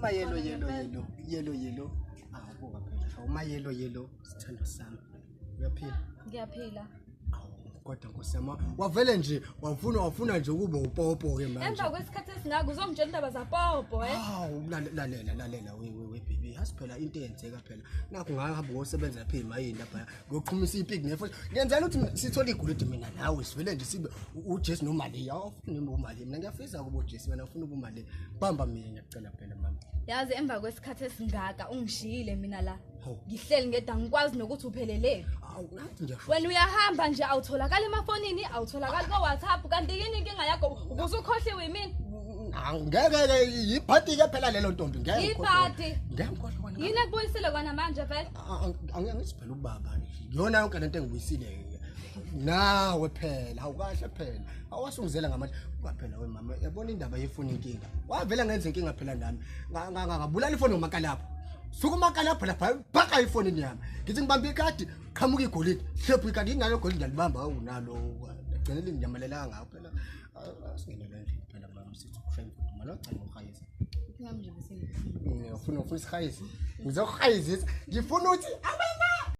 Mayelo yelo yelo yelo yelo. Ah, buka phela. Hawu mayelo yelo sithandwa sami. Uyaphila? Ngiyaphila. Awu kodwa Nkosi yami wavele nje wafuna nje ukuba upopo ke manje. Emva kwesikhathi esingaka uzongitshela indaba zapopo eh? Hawu lalela lalela we we we baby yazi phela into eyenzeka phela. Nakho ngahamba ngosebenza lapha emayini lapha ngoqhumisa ipiki nefo. Ngenzela ukuthi sithole igolide mina nawe sivele nje sibe uJesu noMaria. Awufuni uMaria mina ngiyafisa kuba uJesu wena ufuna uba uMaria. Bamba mina ngiyacela phela mama. Yazi emva kwesikhathi esingaka ungishiyile mina la. Hawu. Ngihleli ngedwa ngikwazi nokuthi uphelele. Awu nathi ngiyasho. Wena uyahamba nje awutholakali emafonini, awutholakali ko-WhatsApp kanti yini inkinga yakho ubusukhohliwe yimina? Ngeke ke yibhadi ke phela lelo ntombi ngeke. Yibhadi. Ngeke ngikhohlwe wena. Yini ekubuyisile kona manje vele? Angithi phela ubaba iyona yonke lento engibuyisile nawe phela awukahle phela awasungizela ngamandla kwaphela we mama yabona indaba yefoni inkinga wavela ngenza inkinga phela nami ngabulala ifoni ngomakalapho suka umakalapho lapha bhaka ifonini yami ngithi ngibambe ikhadi qhamuka igolide hlephu ikhadi ingalo igolide ngiyalibamba awunalo gcina linginyamalelanga ngawo phela asingenele endlini phela mama sithi ushaya imfudumalo wagcina ngokuhayisa Ngami nje bese ngifuna isihayisi ngizokuhayizisa ngifuna ukuthi